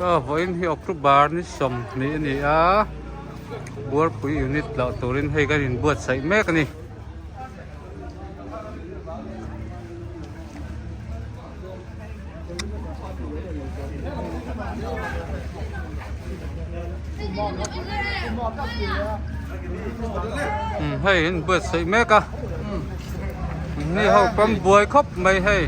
Vawiin hi October ni 20 a ni a, Buarpui unit lah turin hei kan inbuatsaih mek a ni. Hei inbuatsaih mek a, mi ho pawm buai khawp mai hei.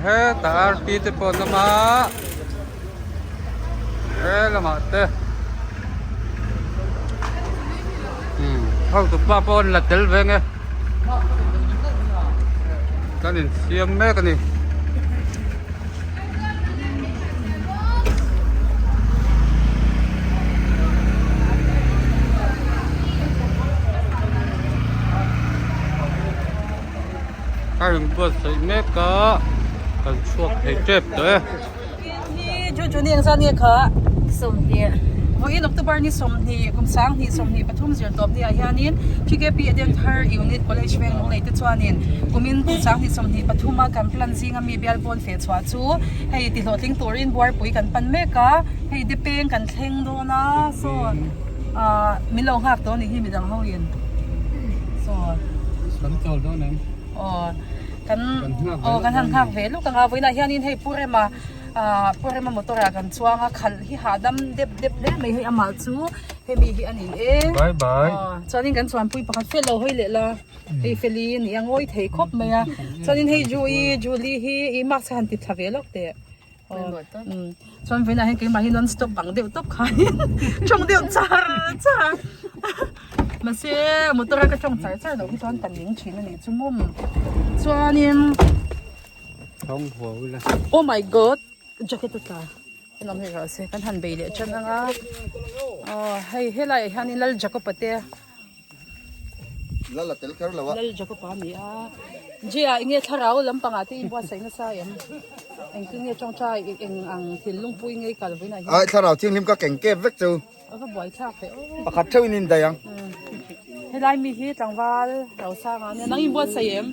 Hetah arpi te pawh an awm a he lamah te hotu pa pawh an la tel ve nge kan insiam mek a ni. A rawn buatsaih mek a kan chhuak thei tep tawh e. Vawiin October ni 20 kum 20 23 zirtawp ni ah hianin PKP Eden Thar Unit College veng Lunglei te chuanin kumin kum 20 23 a kan plan zinga mi bial pawn feh chhuah chu hei ti hlawhtling turin buarpui kan pan mek a hei de peng kan thleng dawn a saw ah min lo nghak tawh a nih hi midang ho in saw kan chawl dawn em aw kan aw kan han nghak ve luk ang a vawiinah hianin hei Pu Rema ah Pu Rema motor ah kan chuang a khalh hi hahdam dep dep hle mai hei amah chu hemi hi a ni e bye bye aw chuanin kan chuanpui pakhat fel lo hawi leh la. Hei Feli a ni a ngawi thei khawp mai a chuanin hei Julie Julie hi i mask a han ti thla ve lawk teh aw umm chuan vawiinah hian keimah hi non stop ang deuh tawp khanin tawng deuh char char a mahse motor a ka tawng char char loh hi chuan ka ning thin a nih chu mawm chuanin oh my god jacket a tla. Lam hi rawh se kan han bei leh tan ang a aw hei helai ah hianin Lal Jacob-a te Lal a tel kher lo a Lal Jacob-a a ni a Jia eng nge thlarau lampangah te inbuatsaih nasa em engtin nge tawngtai eng ang thinlungpui nge i kal vawiinah hian Ai thlarau thianghlim ka keng kep vek chu A va buai thlak ve aw Pakhat theuh in indaih ang Helai mi hi tlangval Rosanga ania nang inbuatsaih em?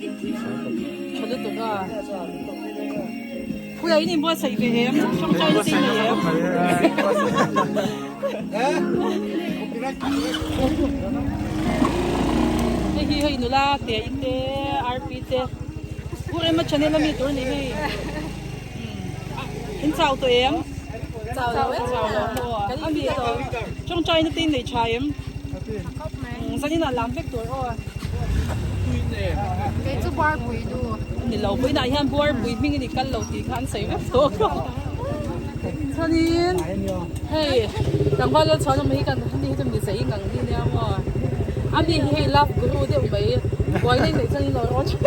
Tha lutuk a. Puia in inbuatsaih ve em? Tawngtai na te in nei em? Hei hi hei nula te i te RP te Pu Rema channel ami tur ni hei. In chau tawh em? Chau lo e. Chau lo maw? Kan in tawh. Tawngtai na te in nei tha em? Zanin ah lam vek tur aw. Kei chu buarpui du. Ni lo vawiinah hian buarpui hming in i kal lo tih kha an sawi vek tawh ka. Chuanin hei tlangval lal chhuan awm hi kan ni hi chu mi zei ngang hi nia maw. A mi hi hei love guru deuh mai buai nei neih chuan in lo rawn thin.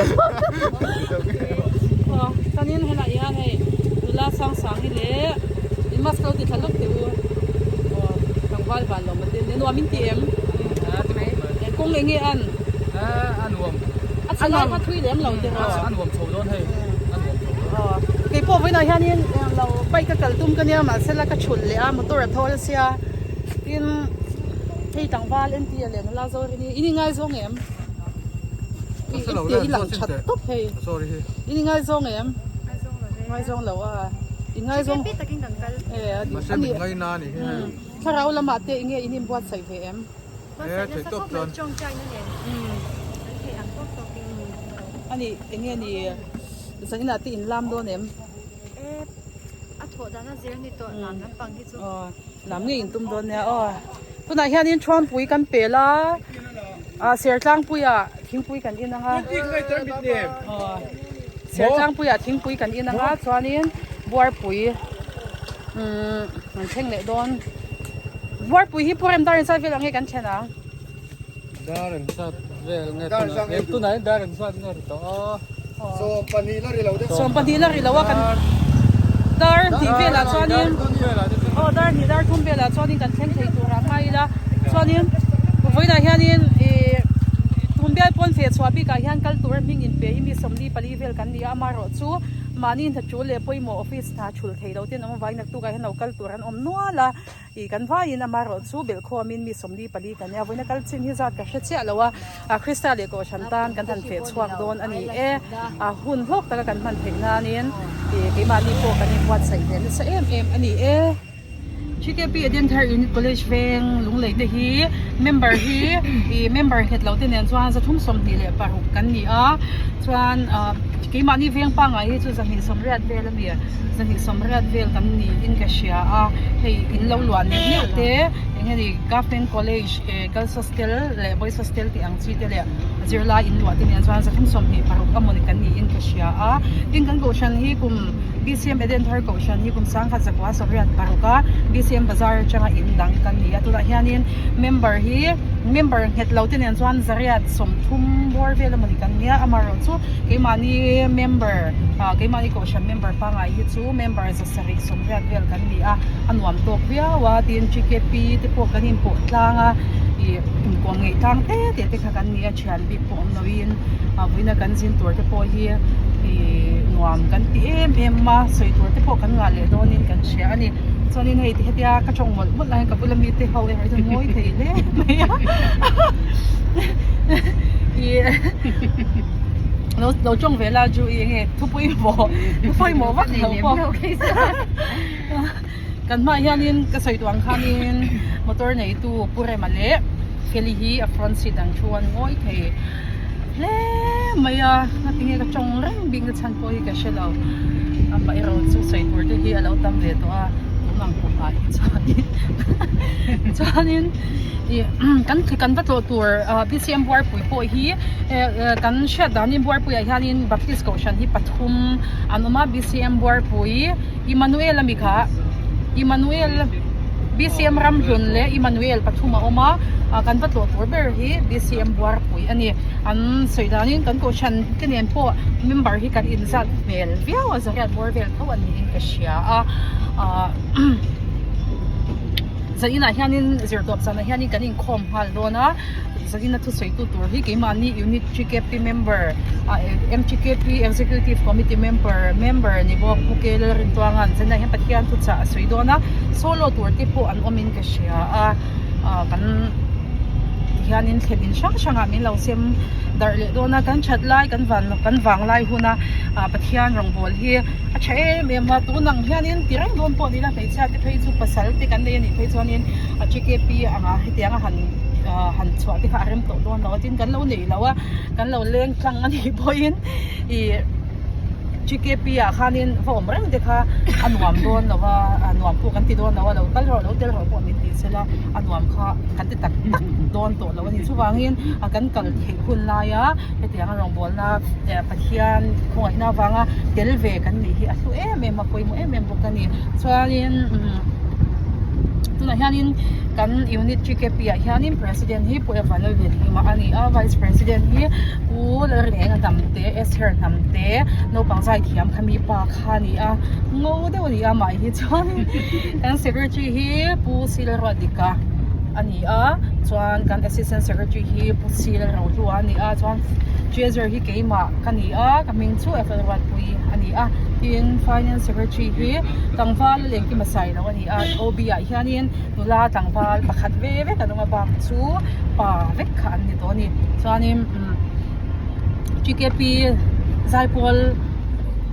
Aw chuanin helaiah hian hei nula sang sang hi leh in mask lo ti thla lawk teh u. Aw tlangval van lo maw te nuam in ti em? Kawng eng nge an? A nuam. A chhe lai kha thui lem lo teh rawh. A nuam chho dawn hei. A nuam chho dawn. Aw kei pawh vawiinah hianin lo bike a kal tum ka nia mahse la ka thulh leh a motor a thawl sia tin hei tlangval entir leh nula zawrin hi in ingaizawng em? I lang that tawp hei. In ingaizawng em? Ngaizawng lo a. Ingaizawng. Mahse min ngaina a nih hi hei. Thlarau lamah te enge in inbuatsaih ve em? E theih tawp chuan. Ani enge ni zaninah te in lam dawn em? A thawh dan a zir ni tawh lam lampang hi chu. Aw lam ngei in tum dawn nia aw. Tunah hianin Thuampui kan pel a, ah Sertlangpuiah thingpui kan in ang a. Aw Sertlangpuiah thingpui kan in ang a chuanin Buarpui umm an thleng leh dawn. Buarpui hi Pu Rem dar engzat vel ang nge kan thlen ang? Dar engzat vel nge tunah tunah hian dar engzat nge ri tawh a? 12 la ri lo deuh. 12 la ri lo a kan dar hnih velah chuanin aw dar hnih dar thum velah chuanin kan thleng thei tur ah ngai ila chuanin vawiinah hianin ih tum bial pawn feh chhuah bikah hian kal tur a hming inpe hi mi 44 vel kan ni a amaherawhchu. Mahni hna tul leh pawimawh office hna thul thei lo ten awm avangin naktukah hian lo kal tur an awm nual a. Ih kan vaiin amaherawh chu belhkhawmin mi 44 kan nia. Vawiina kal chin hi zat ka hre chiah lo a, Krista leh Kohhran tan kan han feh chhuak dawn a ni e. A hun hlawk taka kan hman theih nanin ih keimahni pawh kan inbuatsaih ve nasa em em a ni e. GKP Edenthar Unit College veng Lunglei te hi member hi ih member nghet lo te nen chuan 326 kan ni a chuan ah keimahni veng pangngai hi chu 280 vel a ni 280 vel kan niin ka hria a hei in lo luah neuh neuh te eng nge ni Government College eh Girls Hostel leh Boys Hostel tih ang chi te leh zirlai in luah te nen chuan 326 a mawni kan niin ka hria a tin kan kohhran hi kum BCM Edenthar Kohhran hi kum 1986 a BCM Bazar atanga in dang kan ni a tunah hianin member hi member nghet lo te nen chuan zariat 30 bawr vel emawni kan nia amaherawh chu keimahni member ah keimahni Kohhran member pangngai hi chu member 780 vel kan ni a a nuam tawk viau a tin GKP te pawh kan inpawh tlang a ih inkawm ngeih tlang te te te kha kan ni a thian bik pawh awm loin a vawiina kan zin tur te pawh hi ih nuam kan ti em em a sawi tur te pawh kan ngah leh dawnin kan hria a ni chuanin hei ti hetia ka tawng mawlh mawlh lai hian ka bula mite ho erawh hi chuan ngawi thei hle mai a ih lo lo tawng ve la chu ih enge thu pawimawh thu pawimawh vak lo pawh Kan hmaah hianin ka sawi duh ang khanin motor neitu Pu Rema leh Kelly hi a front seat ang thu an ngawi thei hle mai a ngatinge ka tawng reng bik na chhan pawh hi ka hre lo amaherawh chu sawi tur te hi a lo tam ve tawh a tun ang kum ah hi chuanin chuanin ih kan kan va tlawh tur ah BCM buarpui pawh hi kan hriat danin buarpuiah hianin Baptist kohhran hi pathum an awm a BCM buarpui. Immanuel a mi kha Immanuel BCM Ramhlun leh Immanuel pathum a awm a ah kan va tlawh tur ber hi BCM Buarpui a ni an sawi danin kan kohhran te nen pawh member hi kan inzat hmel viau a zariat bawr vel tho a niin ka hria a ah zaninah hianin zirtawp zanah hianin kan inkhawm nghal dawn a. Zalina thusawitu tur hi keimahni Unit GKP member ah MGKP Executive Committee member member ni bawk Pu K Lalrintuanga'n Zalina hian Pathian thuchah a sawi dawn a solo tur te pawh an awmin ka hria a ah kan tihianin thlen in hrang hrangah min lo sem darh leh dawn a kan that lai kan van kan vang lai huna ah Pathian rawngbawl hi a tha em em a tunang hianin ti reng dawn pawh ni ila hmeichhia te phei chu pasal te kan nei a nih phei chuanin a GKP anga hetianga han han chhuah te kha a rem tawh dawn lo a tin kan lo neih loh a kan lo leng tlang a nih pawhin ih GKP ah khanin va awm reng te kha a nuam dawn lo a a nuam pawh kan ti dawn lo a lo kal rawh lo tel rawh pawh min tih sela a nuam kha kan ti tak tak dawn tawh lo a ni chuvangin a kan kal theih hun laia hetianga rawngbawlna eh Pathian khawngaihna avanga tel ve kan nih hi a hlu em em a pawimawh em em bawk a ni chuanin umm tunah hianin kan unit GKP ah hianin president hi Pu Evan Lalvenhima a ni a vice president hi Pu Lalrinenga Hnamte Esther Hnamte naupang zai thiam kha mi pa kha a ni a ngo deuh a ni a mah hi chuanin kan secretary hi Pu Silruatdika a ni a chuan kan assistant secretary hi Pu Silrohlua a ni a chuan treasurer hi keimah ka ni a ka hming chu Evelruatpuii a ni a tin finance secretary hi tlangval Lengkima Sailo a ni a OB ah hianin nula tlangval pakhat ve vek an awm a bak chu pa vek kha an ni tawh a ni chuanin umm GKP zaipawl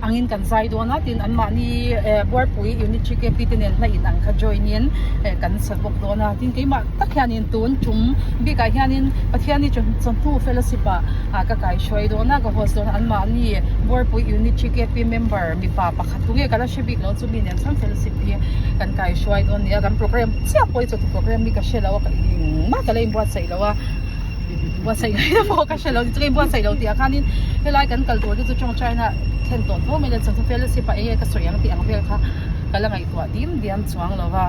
angin kan zai dawn a tin anmahni eh buarpui unit GKP te nen hla in ang kha join in eh kan sa bawk dawn a tin keimah tak hianin tun tum bikah hianin Pathiani chawhnu fellowship ah ah ka kaihruai dawn a ka host dawn a anmahni buarpui unit GKP member mipa pakhat tunge ka la hre bik lo chumi nen chuan fellowship hi kan kaihruai dawn a ni a kan program chiah pawh hi chawhnu program hi ka hre lo a ka engmah ka la inbuatsaih lo a buatsaih ngai na pawh ka hre lo chu ka inbuatsaih lo tih ah khanin helai kan kal tur te chu tawngtaina thlen tawh tho mai le chawhnu fellowship ah enge ka sawi ang tih ang vel kha ka la ngaihtuah dim diam chuang lo va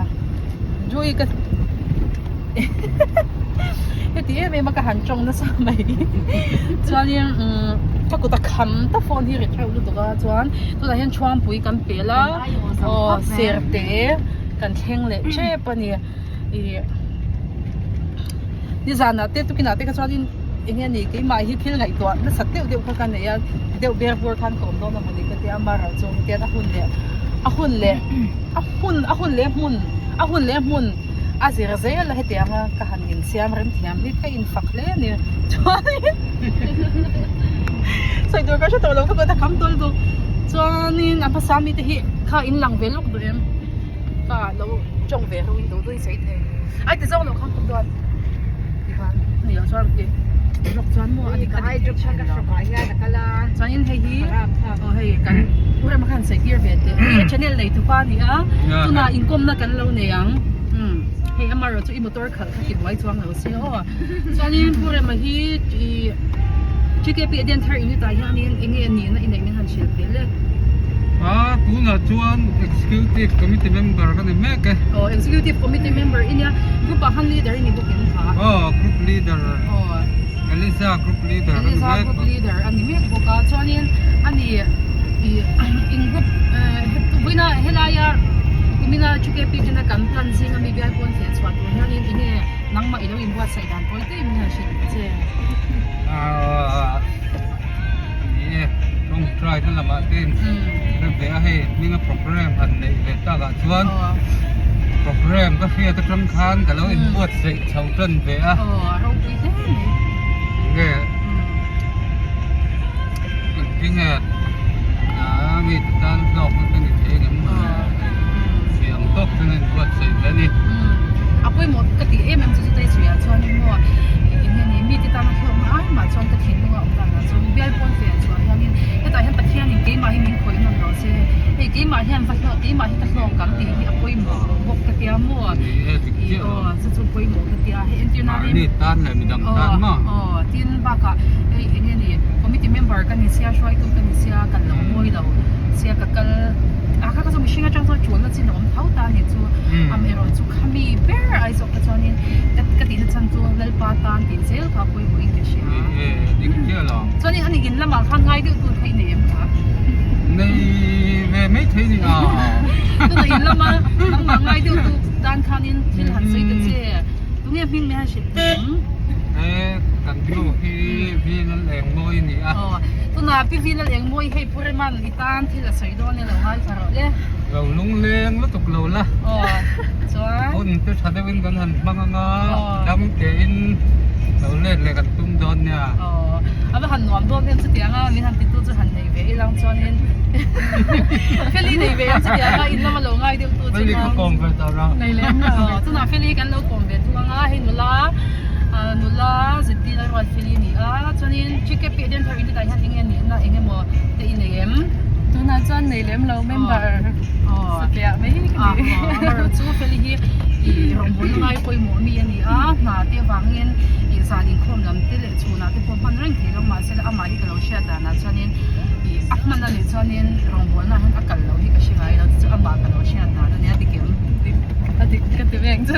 Joey ka heti em em a ka han tawng nasa mai chuanin umm ka kut a kham ta phone hi ri theuh lutuk a chuan tunah hian chhuangpui kan pel a aw serte kan thleng leh tep a ni ih nizanah te tukinah te kha chuanin. enge ni keimah hi thil ngaihtuah nasat deuh deuh kha ka nei a deuh ber bur khan ka awm dawn a mawni ka tia amaherawh chu hetian a hun leh a hun leh a hun a hun leh hmun a hun leh hmun a zir zel a hetiang a ka han insiam rem thiam hi ka infak hle a ni chuanin sawi tur ka hre tawh lo ka kut a kham tawl bawk chuanin a hmasa mite hi kha in lang ve lawk duh em ka lo tawng ve ho in lo dawi sawi thei ai ti zawk loh khan ka duat tikhan ni loh chuan ti rawk chuan maw a dik a dik thei thin lo chuanin hei hi aw hei kan u rema khan sawi tir ve teh hei channel nei tupa a ni a tunah inkawmna kan lo nei ang umm hei amaherawh chu i motor khalh kha ti buai chuang lo se aw chuanin pu rema hi ih TKP Eden thar unit ah hianin eng nge nihna i neih min han hrilh teh le. A tunah chuan Executive Committee member ka ni mek e. Aw Executive Committee member i nia group ah khan leader i ni bawk em kha? Aw group leader. Aw. Eliza group leader ka ni Eliza mek group bawk. leader a ni mek bawk a chuanin ani ih in group eh vawiina helaia kumina TKP tena kan plan zinga mi bial pawn feh chhuah tur hianin eng nge nangmah i lo inbuatsaih dan pawi te min han hrilh che. Aaa ni e tawngtai na lamah te in hre ve a hei hminga program han neih ve tak ah chuan program ka hriat atang khan ka lo inbuatsaih chho tan ve a. Aw a ropui hle mai. Nge engtinge aa mi te tan hlawk na te ni thei ang em thiam tawk chuan a inbuatsaih ve a ni. A pawimawh ka tih em em chu chutei chhuiah chuan maw eng nge ni mite tana hlawkna ai mah chuan ka thinlung a awm danah chuan bial pawn feah chhuah hianin hetah hian Pathianin keimah hi min khawih nawn rawh se hei keimah hian va hlawk keimah hi ka hlawk ang tih hi a pawimawh bawk ka tia maw ih aw chu chu pawimawh ka tia hei entir nan in aw aw tin bakah hei eng nge ni committee member ka ni sia hruaitu ka ni sia kal lo mawi lo sia ka kal a kha kha chu mihring atang chuan tul na chin a awm tho ta a ni chu amaherawh chu khami ber ai zawk kha chuanin ka ka tihna chhan chu Lalpa tan tih zel kha pawimawh in ka hria chuanin ani in lamah khan ngai deuh tur kha i nei em kha Nei ve mai thei ni a. Tuna in lama nangmah ngai deuh tu tan khanin thil han sawi ta che. Tunge hming mai han hrilh teh ang. He kan nu hi Vi Lalengmawi a ni a. Aw tuna Pi Vi Lalengmawi hei Pu Reman i tan thil a sawi dawn e lo ngaithla rawh le. Lo lungleng lutuk lo la. Aw chuan. Hun te tha deuhin kan han hmang anga dam tein lo let leh kan tum dawn nia. Aw a va han nuam dawn em chutiang a min han titu chu han nei ve ilang chuanin Feli nei ve ang chutiang a in lama lo ngai deuh tu chu Feli ka kawm ve ta ra. Nei lem lo. Chunah Feli kan lo kawm ve thung anga hei nula nula zirtir a ruat Feli a ni a chuanin TKP Eden thar unit ah hian eng nge nihna eng emaw te i nei em? Tunah chuan nei lem lo member satliah mai ka ni. Amaherawh chu Feli hi i rawngbawlna ngai pawimawh mi a ni a hna te avangin i zan inkhawm lam te leh chhunah te pawh hman reng thei lo mahse amah hi ka lo hriat danah chuanin ih a hman a nih chuanin rawngbawlna ah hian a kal lo hi ka hre ngai lo chu amah ka lo hriat dan a nia dik em? A dik ka ti veng chu.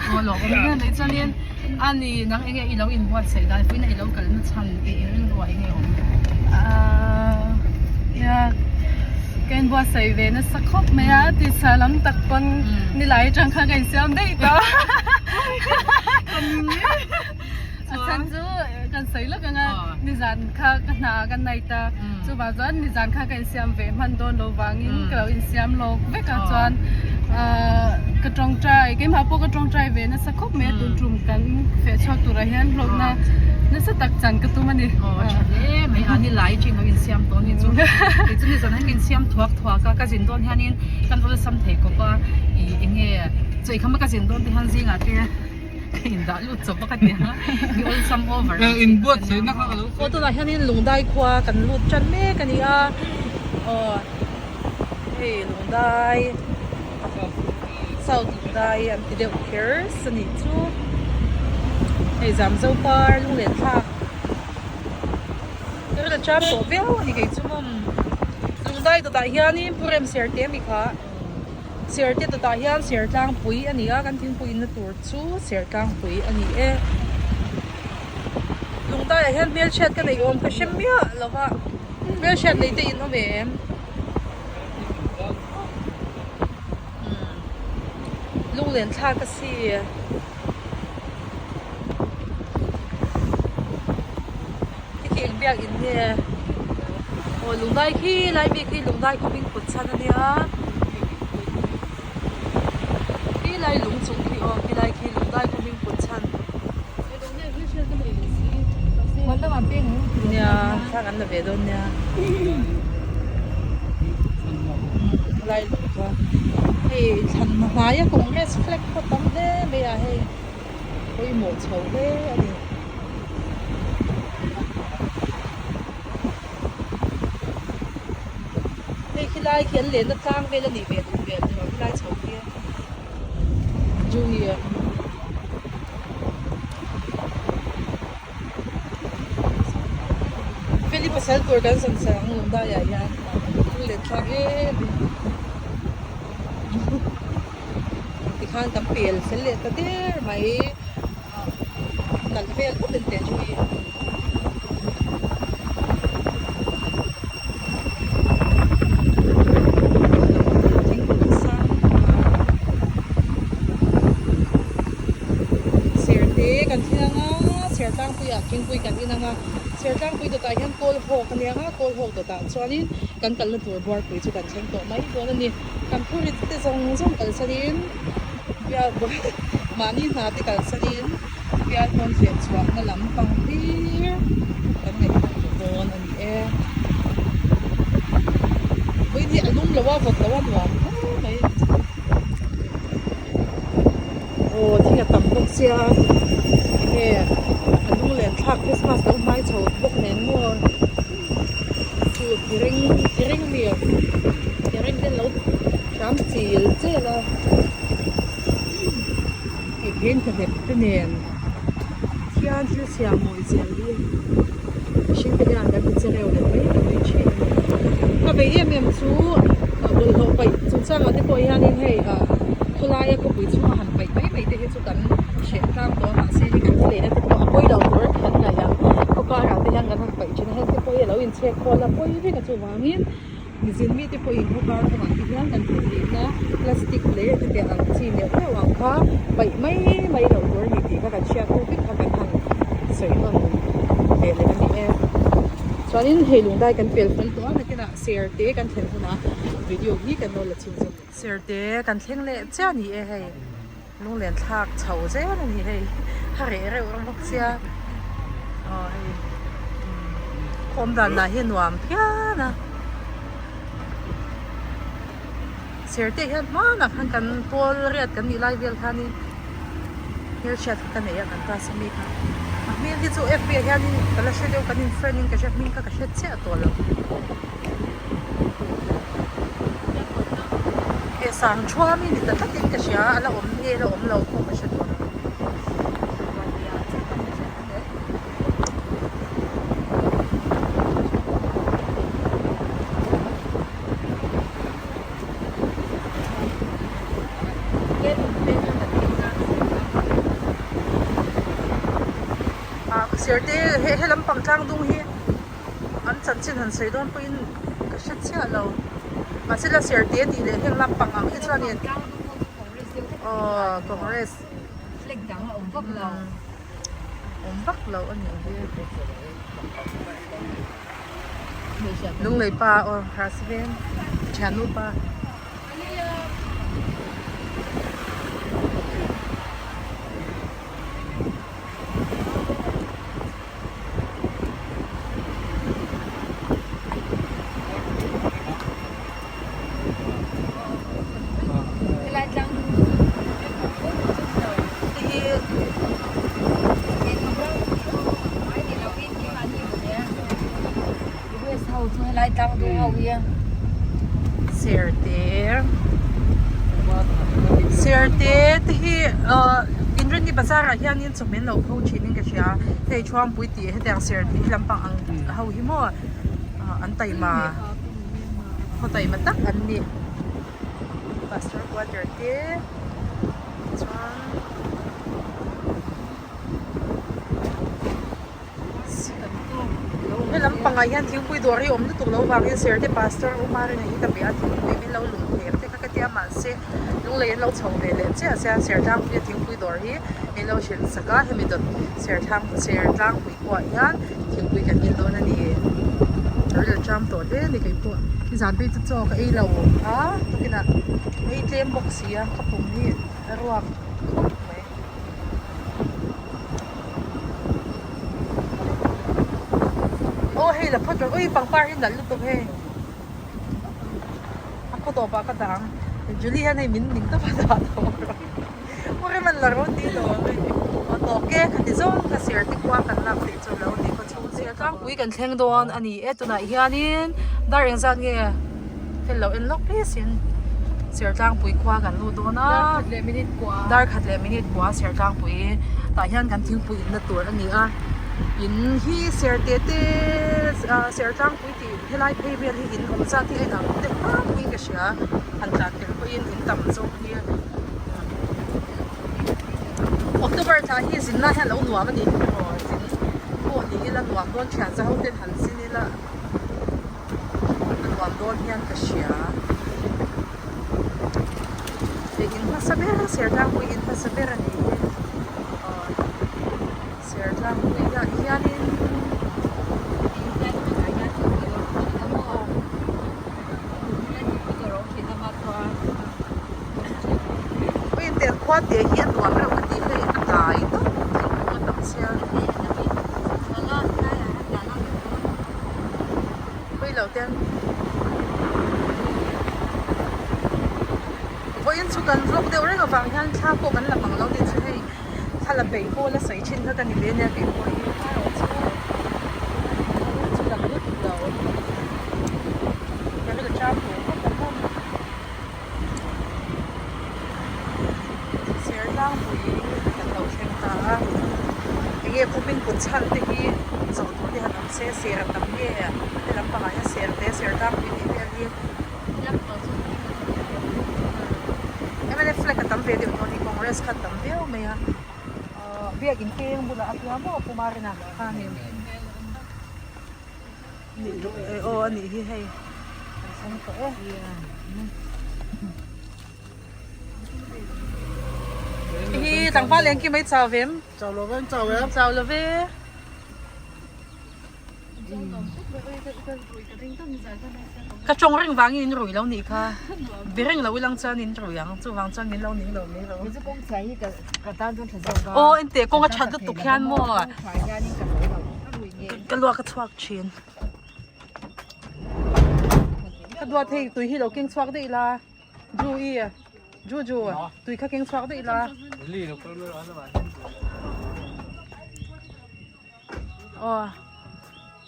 Aw lawk awm hle mai chuanin a ni nang enge i lo inbuatsaih dan puiin i lo kalna chhan i rilru ah enge awm? Aaa nia ka inbuatsaih ve nasa khawp mai a tisa lam tak pawn nilai atang khan ka insiam daih tawh a chhan chu kan sawi lawk ang a nizan kha ka hna ka night a chuvang chuan nizan kha ka insiam ve hman dawn lo vangin ka lo insiam lawk vek a chuan ahh ka tawngtai keimah pawh ka tawngtai ve nasa khawp mai a tun tum kan feh chhuak turah hian hlawkna nasa tak chan ka tum a ni. Aw a tha hle mai a ni lai chin lo insiam tawh a ni chu kei chu nizan hian ka insiam thuak thuak a ka zin dawn hianin kan awlsam thei kawp a ih eng nge chaw eikham a ka zin dawn te hian zingah te Ka indah lut chawp a ka ti ang a, i awlsam over. Inbuatsaihna kha ka lo sawi. Aw tunah hianin Lungdai khua kan lut tan mek a ni a, aw hei Lungdai South Lungdai an ti deuh kher a nih chu, hei Zamzo par lunglen thlak ka la cham tawh viau a ni kei chu mawm Lungdai dawtah hianin Pu Remser te ami kha. Serte dawtah hian Sertlangpui a ni a, kan thingpui inna tur chu Sertlangpui a ni e. Lungdaiah hian hmelchhiat ka neih awm ka hre miah lo va, hmelchhiat nei te in awm em? Lunglen thlak a si. khi eng biakin nge aw Lungdai khi lai mi khi Lungdai khaw hming put chhan a nia khi lai lung chung khi aw khi lai khi Lungdai khaw hming put chhan nia thla kan la ve dawn nia lai lung kha hei thlan hnaia congress flag pawh tam hle mai a hei. Pawimawh chho hle a ni. Hei khi lai khi an lenna tlang vel a nih ve duh hmel tawh khi lai chho khi Junior. Feli pasal tur kan zawn sak ang Lungdai ah hian a let thlak em em. Tikhan kan pel fel leh ta der mai nalh vel bawk in teh chu hi. Thingkung sang Serte kan thil anga Sertlangpuiah thingpui kan in anga Sertlangpui dawtah hian kawl hawk a nia nga kawl hawk dawtah chuanin kan kalna tur buarpui chu kan thleng tawh mai dawn a ni. Kan phurrit te zawng zawng kalsanin bial mahni hna te kalsanin bial pawn feh chhuahna lam pang hlir kan ngaihtuah tawh dawn a ni e. Vawiin hi a lum lo a, vawt lo a nuam hle mai. Aw thing a tam bawk sia enge a lunglen thlak Christmas lo hmai chho bawk nen maw. Chu tireng tireng mi tireng te an lo hram chil chel a hei pheng thlahlep te nen thian thil siam mawi zel hi mihring te hian kan inche reuh leh mai mai thin a ni ka vei em em chu bawlhhlawh paih chungchangah te pawh hianin hei ah khawlaia khawpui chhunga han paih mai mai te hi chu kan hreh tlang tawh a mahse hei kan thil eina te pawh a pawi lo tur a kan ngaih ang khaw karah te hian kan han paih thin a heng te pawh hi a lo inchhek khawl a pawi vek a chuvangin mizin mite pawhin khaw kar kawngah te hian kan thil eina plastic leh chutiang ang chi neuh neuh ang kha paih mai mai loh tur a ni tih kha kan hriat hnu vek kha kan han sawi nawn ve leh a ni e chuanin hei lungdai kan pel fel tawh a nakinah serte kan thlen hunah video hi kan lo la chhunzawm leh. Serte kan thleng leh chiah a ni e hei. Lunglen thlak chho zel a ni hei a reh reuh reuh bawk sia aw hei khawm dan lah hi a nuam phian a Serte hian hmanah khan kan pawl riat kan nih lai vel khanin hmelhriat kha ka nei a kan class ami kha a hmel hi chu F B ah hianin ka la hre deuh kan in friend in ka hria hming kha ka hre chiah tawh lo. He sang thuam hi ni ta tlatin ka hria a la awm nge la awm lo pawh ka hre tawh lo. Serte he lampang tlang dung hi. An chanchin han sawi dawn pawhin ka hre chiah lo. Mahse la Serte tih leh heng lampang ang hi chuanin aw Congress awm vak lo a nih hi. Lunglei pa aw Rasiven thiannu pa. Serte Serte te hi ahh Inrinni bazar ah hianin chawhmeh an lo pho thin in ka hria hei Thuampui tih hetiang ser tih hi lampang ang ho hi maw ah an taima khaw taima tak an ni pastor quarter te chuan he lampangah hian thingpui dawr hi a awm lutuk loh vangin Serte pastor Uma Ringa hi ka be a thingpui min lo lum thei ang te kha. ka tia mahse Lunglei an lo chho ve leh chiah sia Sertlangpuia thingpui dawr hi min lo hrilh sak a hemi dawt Serthlang Sertlangpui pawh ah hian thingpui kan in dawn a ni ril tram tawh hle a ni keipawh nizan phei chu chaw ka ei lo a tukinah ei tlem bawk si a ka pum hi a ruak khawp mai. Aw hei la phawt rawh ui pangpar hi nalh lutuk hei a khaw tawp ah ka dah ang Julie hian hei min ning tawp a dah tawh rawh u rem an la rawn ni lo ang hei aw tawk e khati zawng ka ser te khua kan lak theih chu lo ni khaw chhung zia tlangpui kan thleng dawn a ni e tunah hianin dar engzat nge Hel lo en lawk please in Sertlangpui khua kan lut dawn a dar khat leh minute kua Sertlangpui tah hian kan thingpui inna tur a ni a in hi serte te ah Sertlangpui tih helai phei vel hi in awm zat hi a inang deuh tlangpuiin ka hria han tlan tel pawhin in tam zawk hi October thla hi zinna hian a lo nuam a ni aw zin pawh ni ila nuam dawn thian za ho ten han zin ila. A nuam dawn hian ka hria. Hei in hmasa ber Sertlangpui in hmasa ber a ni hi. Aw Sertlangpui ah hianin Ui tel khua te hi a nuam reuh ka ti hei a dai tawp thingkung a tam sia. Pui lo ten vawiin chu kan vlog deuh reng avang hian thla pawh kan la mang lo ni chu hei thla la peih pawh la sawi thin kha ka ni ve ania kei pawh hi erawh chu chu lang lutuk lo ka rilru cham tur khawp ang maw Ser tlangpui kan lo thleng ta a, enge khawpin kut chhan te hi zawh tur te han awm se, ser a tam nge he lampangah hian ser te ser tlangpui tih vel hi mnf flag a tam ve deuh dawn hi congress kha a tam viau mai a, ahh biakin keng bulah a tia maw Pu Marina khanin aw a nih hi hei kan thleng tawh e. Hi tlangval eng ki mai chau vem? Chau lo ve, chau em. Chau lo ve. Ka tawng reng vangin in rui lo nih kha. Be reng lo ilang chuan in rui ang. Chuvang chuan min lo ning lo mai lo. Aw ente kawng a that lutuk hian maw. Ka luak a chhuak thin. Ka duat hei tui hi lo keng chhuak daih la. Ju i Ju Ju tui kha keng chhuak daih la. Aw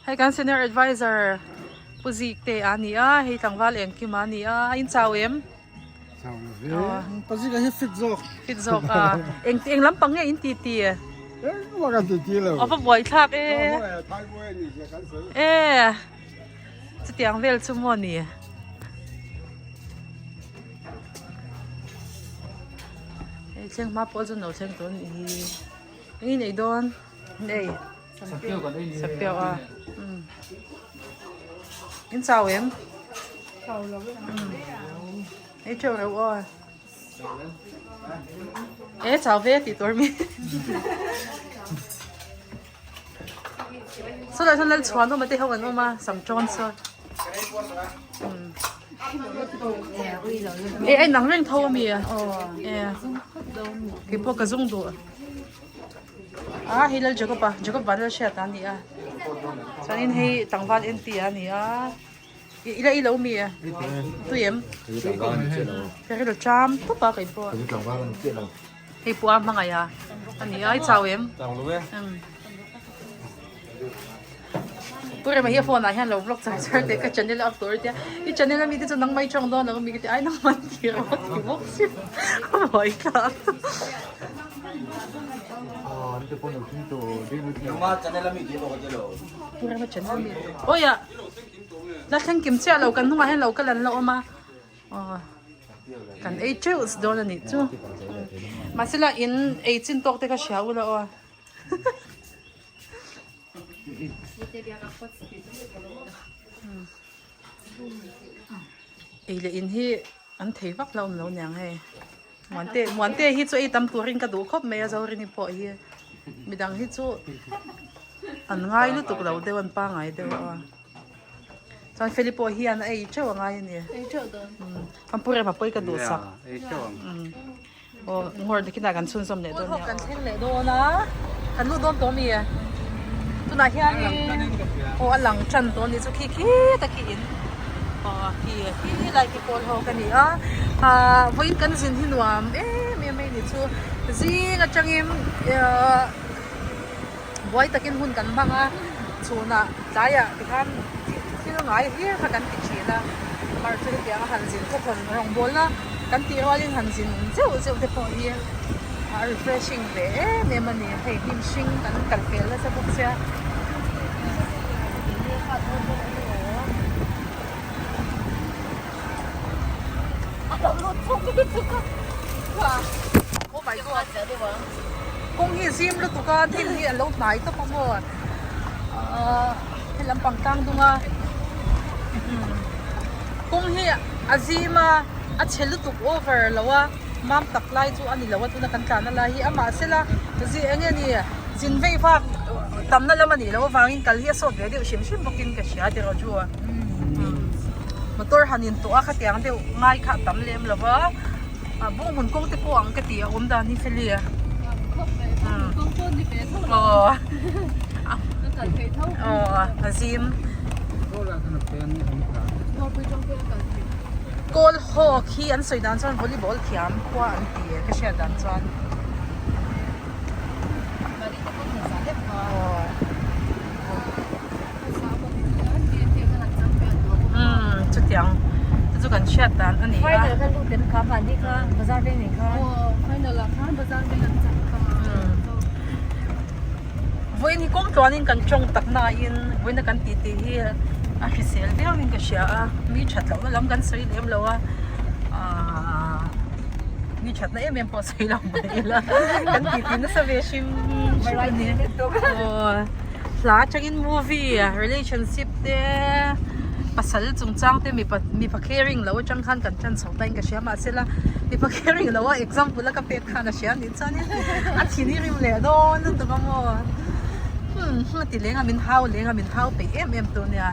hei kan senior advisor Pu Zik te a ni a hei tlangval engkim a ni a a in chau em? Chau lo ve. Pa Zik a hi fit zawk. Fit zawk a eng eng lampang nge in ti ti? Engmah kan ti ti lo. A va buai thlak e. E chutiang vel chu maw ni? Hei thleng hma pawh chu an lo thleng tawh a nih hi. Eng in ei dawn? Ei. Sappiau a. In chau em? Chau lo e. Ei teuh reuh aw. E chau ve tih tur mi. Sawlai sawn lal chhuan awm a te ho an awm a sam tawn sawn. E a inang reng tho a mi a. E keipawh ka zung duh. A hei lal Jacob a Jacob van lal hriat a ni a. Chuanin hei tlangval en ti a ni a. I la i lo mi a? Tui em? Ka rilru cham tawp a keipawh. Hei pawh a hmangaih a a ni a i chau em? Chau lo e. Pu Rema hi a phone ah hian lo vlog char char teh ka channel a up tur tia i channel ami te chu nangmah i tawng dawn lo mi ka ti ai nangmah an ti rawh a ti bawk si a buai thlak. Pu Rema channel ami awi ah la thleng kim chiah lo kan hnungah hian lo kal an la awm a aw. Kan ei teuh dawn a nih chu. Mahse la in ei chin tawk te kha hria ula aw. Ei leh in hi. An thei vak lo awm lo niang hei. Muante Muante hi chu ei tam turin ka duh khawp mai a Zorini pawh hi midang hi chu an ngai lutuk lo deuh an pangai deuh a chuan Feli pawh hian a ei teuh a ngai a ni. Ei teuh dawn. Kan pu Rema pawh hi ka duhsak. Ei teuh ang. Aw ngawr takin ah kan chhunzawm leh dawn nia. Kan thleng leh dawn a, kan lut dawn tawh a mi? Tunah hianin aw a lang tan tawh a ni chu khi khita khi in aw khi khi lai khi pawl ho ka ni a ah vawiin kan zin hi nuam em em mai ni chu zing atangin ah buai takin hun kan hmang a chhunah tlaiah tikhan thil ngai hlir kha kan ti thin a mar chu hetiang a han zin khaw hawn rawngbawlna kan tih rualin han zin zeuh zeuh te pawh hi a refreshing ve em em a ni hei hnim hring kan kal fel nasa bawk sia. Oh my god kawng hi zim lutuk a thil hi a lo hnai tawp a maw ahh he lampang tlang dung a kawng hi a zim a a chhe lutuk over lo a mam tak lai chu a ni lo a tuna kan tlan a lai hi amah sela zi eng nge ni zin vei vak tamna lam a nih loh avangin kal hi a sawt ve deuh hrim hrim bawkin ka hria tiraw chu motor han intuah a khatiang deuh ngai kha a tam lem lo va. A bawng hmun kawng te pawh ang ka ti a awm dan hi Feli a. Kawng pawh ni ve tho lo. Aw a zim. Kawl hawk hi an sawi dan chuan volleyball thiam khua an ti e ka hriat dan chuan. Umm chutiang te chu kan hriat dan a ni a. Final khan lut em kha mahni kha bazar veng nen khan. Aw final ah khan bazar veng an chak kha. Vawiin hi kawng tluanin kan tawng tak nain vawiina kan tih tih hi a hrisel viauin ka hria a mi that lohna lam kan sawi lem lo a ahh mi thatna em em pawh sawi lo mai ila kan tih tih nasa ve hrim hrim a ni. Aw. Hla atangin movie relationship te pasal chungchang te mipa mipa caring lo atang khan kan tan chho ta in ka hria mahsela mipa caring lo a example a ka pek khan a hria anih chuanin a thin hi rim leh dawn lutuk a maw hmm a ti leng a min hau leng a min hau peih em em tur nia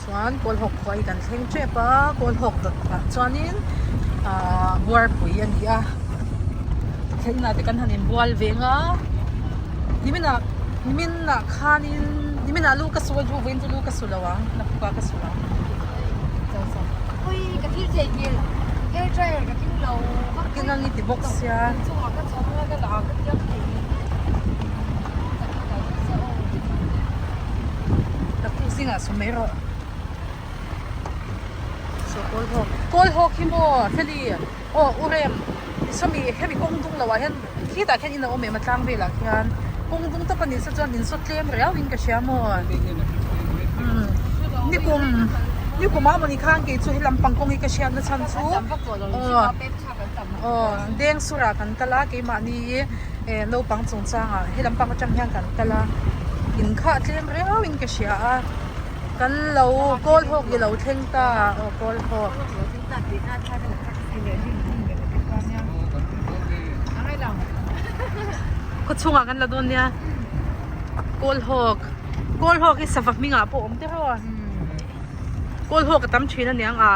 chuan kawlhawk khua hi kan thleng tep a kawlhawk dawt ah chuanin ahh buarpui a ni a thlengna te kan han inbual veng a niminah niminah khanin niminah lu ka su a ju vawiin chu lu ka su lo ang naktuk ah ka su ang. Ui ka thil thei nghil hair dryer ka keng lo ka keng ang i ti bawk sia chungah ka chho a ka lah ka tiang thei Naktuk zingah su mai rawh. Saw kawl hawk kawl hawk hi maw Feli aw u Rem sawmi hemi kawng dung loh ah hian khitah khian in a awm em a tlang velah khian kawng dung tawp a nih se chuan in saw tlem riau in ka hria maw umm nikum nikum ah mawni khan kei chu he lampang kawng hi ka hriat na chhan chu aw aw deng surah kan kal a keimahni eh naupang chungchangah he lampang atang hian kan kal a in khah tlem riau in ka hria a. Kan lo kawl hawk i lo thleng ta aw kawl hawk. Khaw chhungah kan la dawn nia kawl hawk kawl hawk hi sava hmingah pawh awm tiraw kawl hawk a tam thin aniang a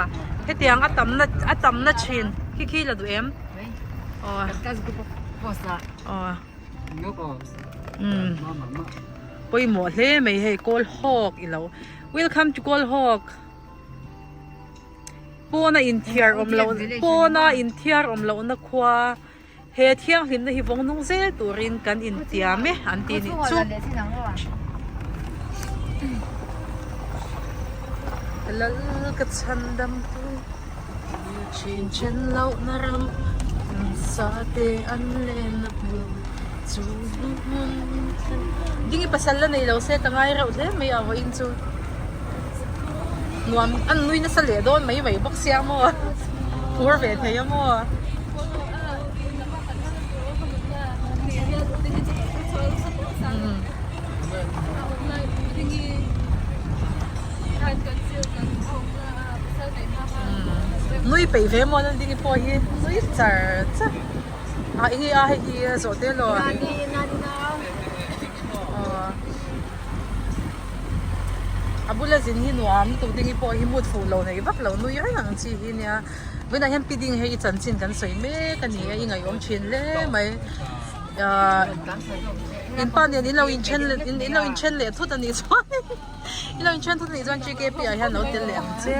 hetiang a tamna a tamna thin khi khi la duh em aw aw umm. Pawimawh hle mai hei kawl hawk i lo welcome to kawl hawk pawna inthiar awm loh pawna inthiar awm lohna khua he thianghlimna hi vawng nung zel turin kan intiam e an ti nih chu lal ka chhan dam tu thin then lohna ram sa te an len a hmu. Ding i pasal la nei lo se ka ngai reuh hle mai a vawiin chu nuam an nui nasa leh dawn mai mai bawk sia maw phur ve thei a maw. peih ve maw Laldingi pawh hi nui char char a eng nge a hei hi zawh te law a bula zin hi nuam lutuk dingi pawh hi mood fuh lo nei vak lo nui reng ang chi hi nia vawiinah hian pi ding hei i chanchin kan sawi mek a ni a i ngaihawm thin hle mai ahh in pa nen in lo inthen leh in lo inthen leh thut a nih chuan in lo inthen thut a nih chuan GKP ah hian lo tel leh ang che.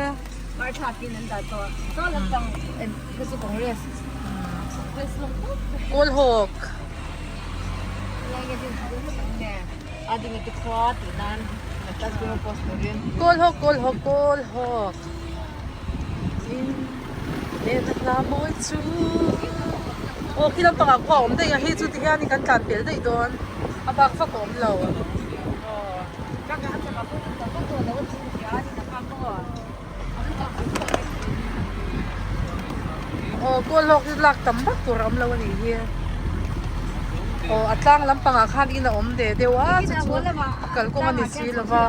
Kawlhawk. Kawlhawk kawlhawk kawlhawk in lehna hla mawi chu aw khi lampangah khua a awm daih a hei chu tihianin kan tlan pel daih dawn a bak vak a awm lo aw kawlhawk hi lak tam vak tur a awm lo a nih hi aw a tlang lampangah khan in a awm ve deuh a chu chu a kalkawng a ni si lo va.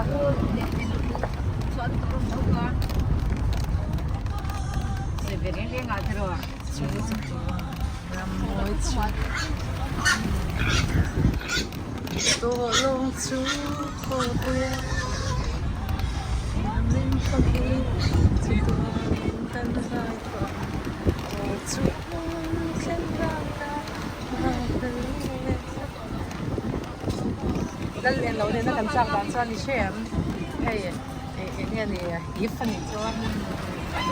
Lal len lo nena kan chak dan chuan i hre em hei eng nge ni if a nih chuan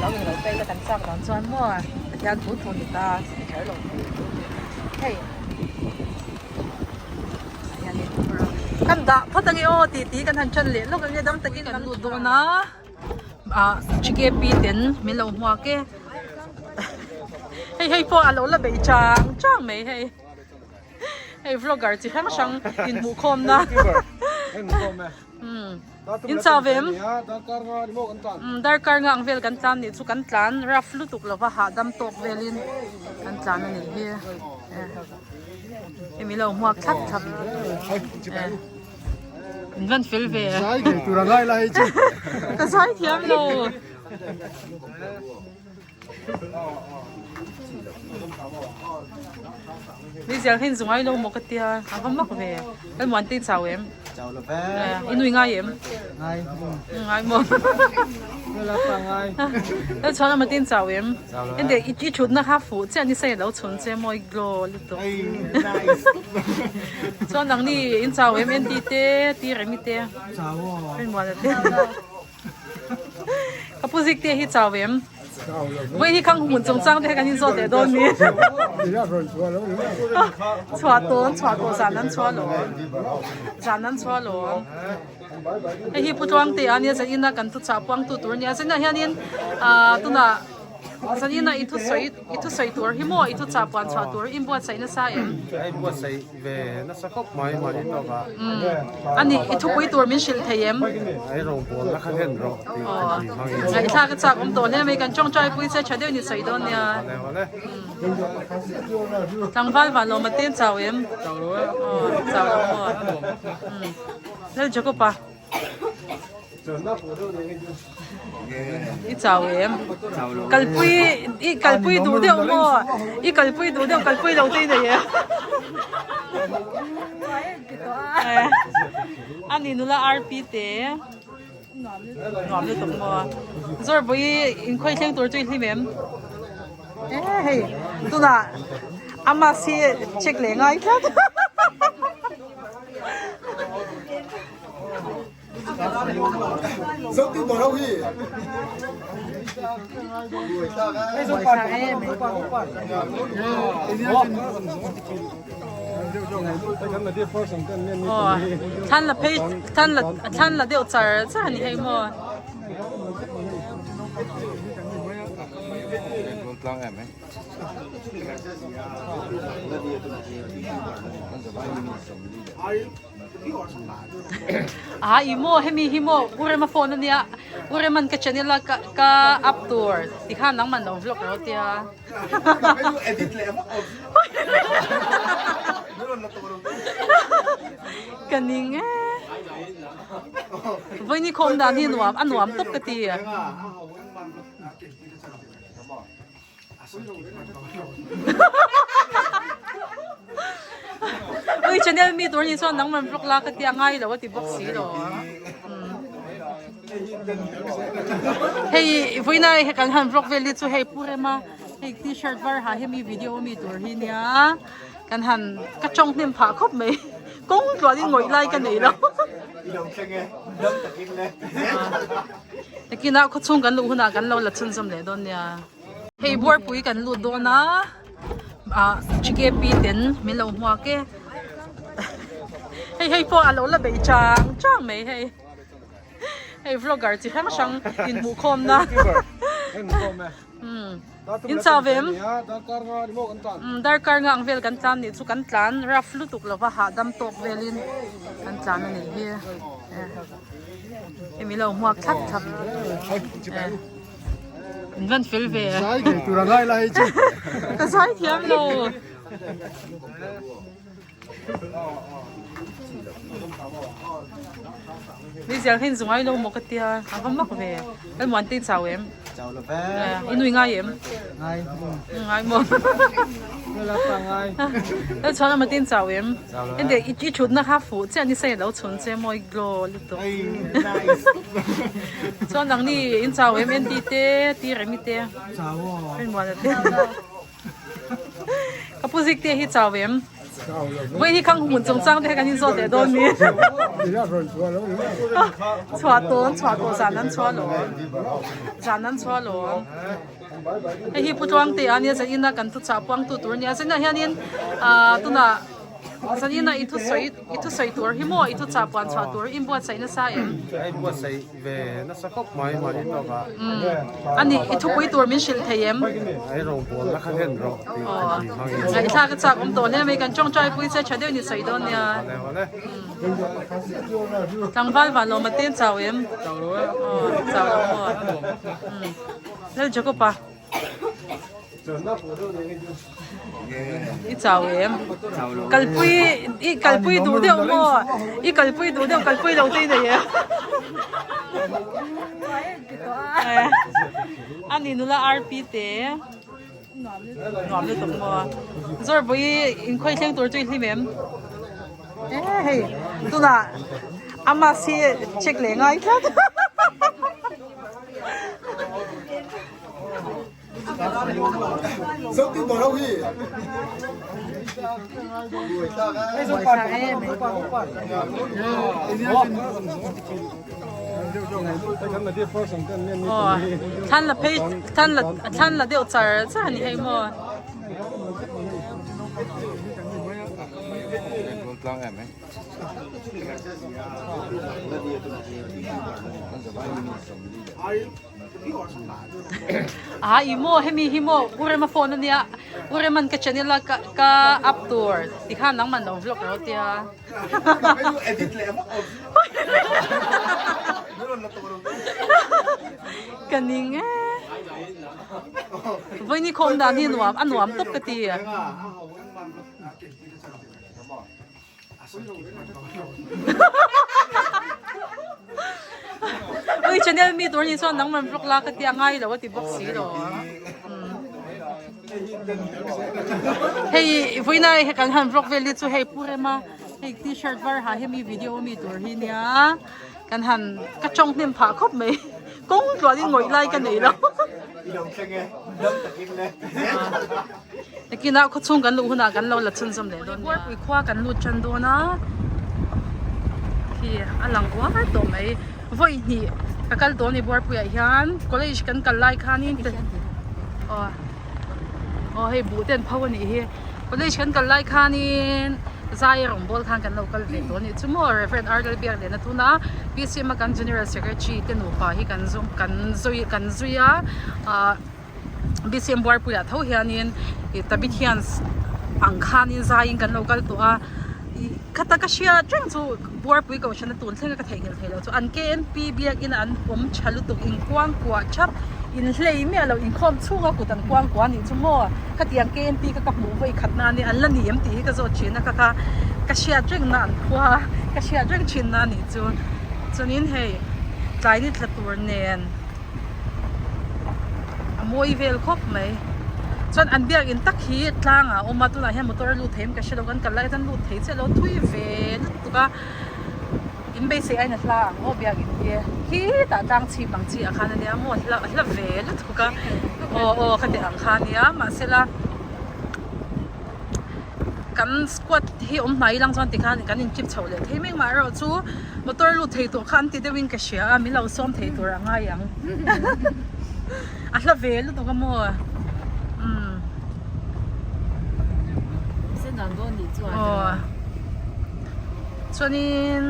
lo in lo pek la kan chak dan chuan maw Pathian thu thu ni ta ni kher lo hei. Kan dah phawt ange aw tih tih kan han ṭan leh lawk ange dam takin kan lut dawn a ah GKP ten min lo hmuak e hei hei pawh a lo la bei chang chang mai hei hei vlogger chi hrang hrang inhmuh khawmna umm in chau ve em umm darkar nga ang vel kan tlan nih chu kan tlan rough lutuk lova hahdam tawk velin kan tlan a nih hi. Hemi lo hmuak thlap thlap. In van fel ve. Zai ngei tur a ngai lai chu. Ka zai thiam lo. Ni zial khin zungai lo maw ka tia. A va mak ve. Kan muan te chau em? Chau lo ve. I nui ngai em? Ngai. Ngai maw. Nula pa ngai. Kan chhuan ama tin chau em? Ente i thutna kha fuh chiah ni sai lo chhun che mawi glow lutuk. Chuan nang ni in chau em en ti te ti remi te. Chau aw. Rin muan te. Ka pu zik te hi chau em? Voi hi khang hmun chung chang te kan in zawt leh dawn mi. Chhuah tawn chhuah tawh zan an chhuah lo. Zan an chhuah lo. Hei hi Pu Tluangte a nia zanin a kan thuchah puangtu tur a nia zaninah hianin ah tunah zaninah i thusawi i thusawi tur hi maw i thuchah puan chhuah tur hi inbuatsaih nasa em? A inbuatsaih ve nasa khawp mai mahni tawkah. Umm ani i thupui tur min hrilh thei em? Ei rawngbawlna kha hlen rawh tih ka ti hmangin. Ngaihthlak a chak awm tawh hle mai kan tawngtai pui che tha deuh ni sawi dawn nia. Awle awle. Tlangval vanlawm a ten chau em? Chau lo e. Aw chau lo maw? Umm. Lal Jacob-a i chau em? Kalpui i kalpui duh deuh maw? I kalpui duh deuh kalpui lo te i nei em? A ni nula RP te nuam lutuk maw? Zawrbawi inkhawih thleng tur chu i hlim em? E hei tunah a mask hi check leh ngai tlat. Thlan la phei thlan la thlan la deuh char char a ni hei maw. A i maw hemi hi maw U Rema phone ania U Reman ka channel a ka ka up tur tikhan nangman lo vlog ro tia ka ning e vawiini khawm dan hi nuam a nuam tawp ka ti. Ui channel mi tur ni chuan nangman vlog la ka tia ngai lo a ti bawk si lo. Hei vawiina hei kan han vlog vel hi chu hei pu rema hei t-shirt var ha hemi video ami tur hi nia kan han ka tawng hnem phah khawp mai kawng tluan in ngawih lai ka nei lo. Takinah khawchhung kan luh hunah kan lo la chhunzawm leh dawn nia. Hei buarpui kan lut dawn a ah GKP ten min lo hmuak e hei hei pawh a lo la bei chang chang mai hei hei vlogger chi hrang hrang inhmuh khawm na umm in chau ve em umm darkar nga ang vel kan tlan nih chu kan tlan rough lutuk lova hahdam tawk velin kan tlan a nih hi hei min lo hmuak thlap thlap. In van fel ve. Zai ngei tur a ngai lai chu. Ka zai thiam lo. Ni zial khin zungai lo maw ka tia a va mak ve. Kan muan te chau em? Chau lo ve. I nui ngai em? Ngai. Ngai maw. Nula pa ngai. Kan chhuan ama tin chau em? Ente i thutna kha fuh chiah ni sai lo chhun che mawi glow lutuk. Chuan nang ni in chau em en ti te ti remi te. Chau aw. Rin muan te. Ka pu zik te hi chau em. Voi hi khang hmun chung chang te kan in zawt leh dawn mi. Chhuah tawn chhuah tawh zan an chhuah lo. Zan an chhuah lo. Hei hi Pu Tluangte a nia zanin a kan thuchah puangtu tur a nia zaninah hianin ah tunah zaninah i thusawi i thusawi tur hi maw i thuchah puan chhuah tur hi inbuatsaih nasa em? A inbuatsaih ve nasa khawp mai mahni tawkah. Umm ani i thupui tur min hrilh thei em? Ei rawngbawlna kha hlen rawh tih ka ti hmangin. Ngaihthlak a chak awm tawh hle mai kan tawngtai pui che tha deuh ni sawi dawn nia. Awle awle. Tlangval vanlawm a ten chau em? Chau lo e. Aw chau lo maw? Umm. Lal Jacob-a i chau em? Kalpui i kalpui duh deuh maw? I kalpui duh deuh kalpui lo te i nei em? A ni nula RP te nuam lutuk maw? Zawrpui inkhawih thleng tur chu i hlim em? E hei tunah a mask hi check leh ngai tlat. Thlan la phei thlan la thlan la deuh char char a ni hei maw. A i maw hemi hi maw U Rema phone ania U Rema'n ka channel a ka ka up tur tikhan nangman lo vlog ro tia. Ka ning e. Vawiin hi khawm dan hi nuam a nuam tawp ka ti. Ui channel mi tur ni chuan nangman vlog la ka tia ngai lo a ti bawk si lo. Hei vawiina hei kan han vlog vel hi chu hei pu rema hei t-shirt var ha hemi video ami tur hi nia kan han ka tawng hnem phah khawp mai kawng tluan in ngawih lai ka nei lo. Nakinah khawchhung kan luh hunah kan lo la chhunzawm leh dawn nia. Buarpui khua kan lut tan dawn a, khi a lang uar tawh mai. Vawi hnih ka kal tawh a ni Buarpuiah hian college kan kal lai khanin aw aw hei buh te an pho a nih hi. College kan kal lai khanin zai rawngbawl khan kan lo kal ve tawh a nih chu maw Reverend R Lalbiakliana tuna PCM a kan General Secretary te nupa hi kan zawng kan zui kan zui a ah. BCM buarpuiah tho hianin ih Tabithians ang khanin zaiin kan lo kal tawh a ih khata ka hriat reng chu buarpui kohhran a tun thlenga ka theihnghilh theih loh chu an KNP biakina an awm tha lutuk inkuang kuah thap inhlei miah loh inkhawm chhunga kut an kuang kuah anih chu maw khatiang KNP kha ka hmuh vawi khat na ania an la ni em tih hi ka zawt thin a kha kha ka hriat reng na an khua ka hriat reng thin na anih chu chuanin hei tlai ni tla tur nen. A mawi vel khawp mai. Chuan an biakin tak hi tlang ah a awm a tunah hian motor a lut thei em ka hrelo kan kal lai chuan lut thei chiah lo thui ve lutuk a in beisei aiin a hla ang aw biakin hi khitah tlang chhip ang chi ah khan ania maw a hla a hla ve lutuk a aw aw khati ang kha ania mahsela kan squad hi awm hnai ilang chuan tikhan kan in trip chho leh thei mek mah erawh chu motor lut thei tawh kha an ti deuhin ka hria a min lo sawm thei tur a ngai ang a hla ve lutuk a maw umm aw chuanin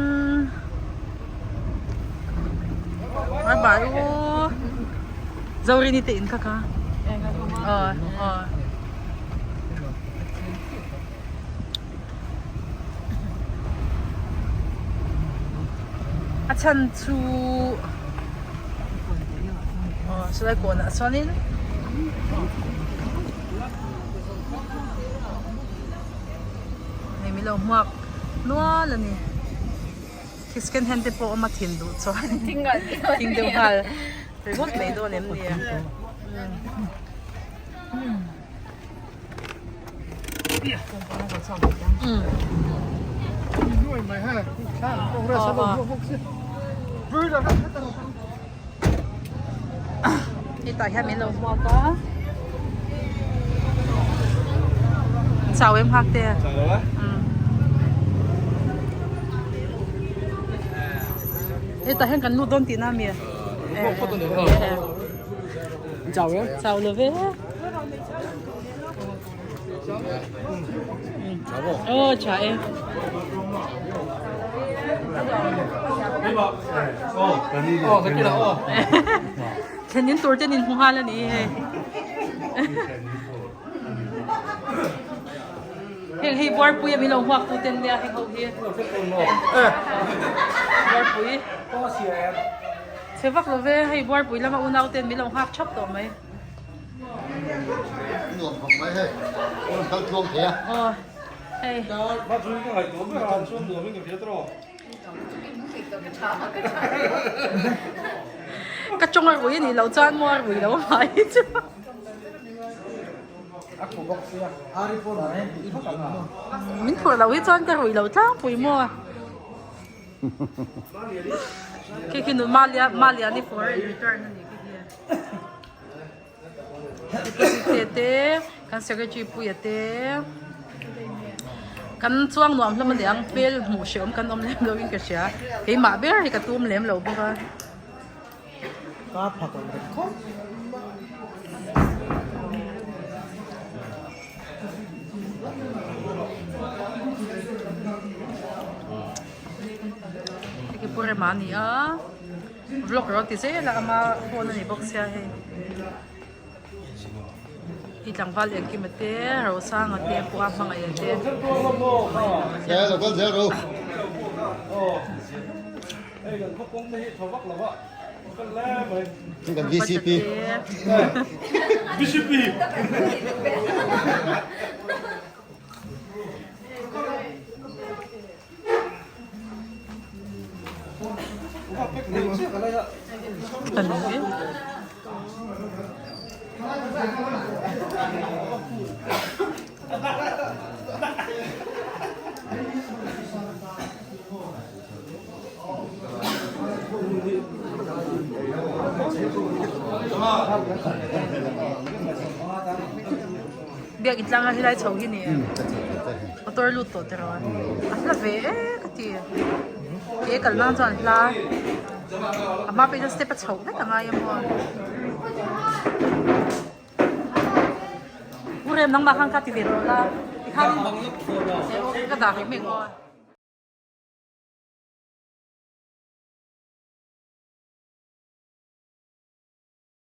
bye bye u Zorini te in kha kha aw aw. A chhan chu aw chulai kawnah chuanin hei min lo hmuak nual a ni khi second hand te pawh a awm a thin duh chuan thing deuh nghal ringawt mai dawn em ni. Hetah hian min lo hmuak a chau em nghak te hetah hian kan lut dawn tihna ami Chau em? Chau lo ve. Ô chà em. Thlen in tur ten in hmu nghal a ni hei. Heng hi buarpui a min lo hmuak tu ten nia heng ho hi. Buarpui. Chhe vak lo ve, hei Buarpui lama unau ten min lo nghak thap tawh mai. Nuam khawp mai hei, rawn kal tluang thei a. Aw, hei. Ka tawng a rui a nih loh chuan maw a rui lo mai chu. Min phurh loh hi chuan ka rui lo tlangpui maw. Khi khi nu Malia Maliani for in return a ni khi khi. Deposit te te kan secretary puia te kan chuang nuam hlawm a niang hmel hmuh hreawm kan awm lem lo in ka hria keimah ber hi ka tum lem lo bawk a. Ka phak ang reng khawp. Hei pu Rema a ni a vlog rawh ti zel a ama phone a ni bawk sia hei hi tlangval engkim a te Rosanga te pawh a hmangaih a te. Kan VCP. VCP. Biak in tlanga helai chho hi ni em motor lut tawh tiraw a hla ve e ka ti ke kal nan chuan hla a hma pawh hian step a chhoh vek a ngai a maw. U Rem nangmah khan ka ti ve tawh la tikhan ka dah rih mek aw.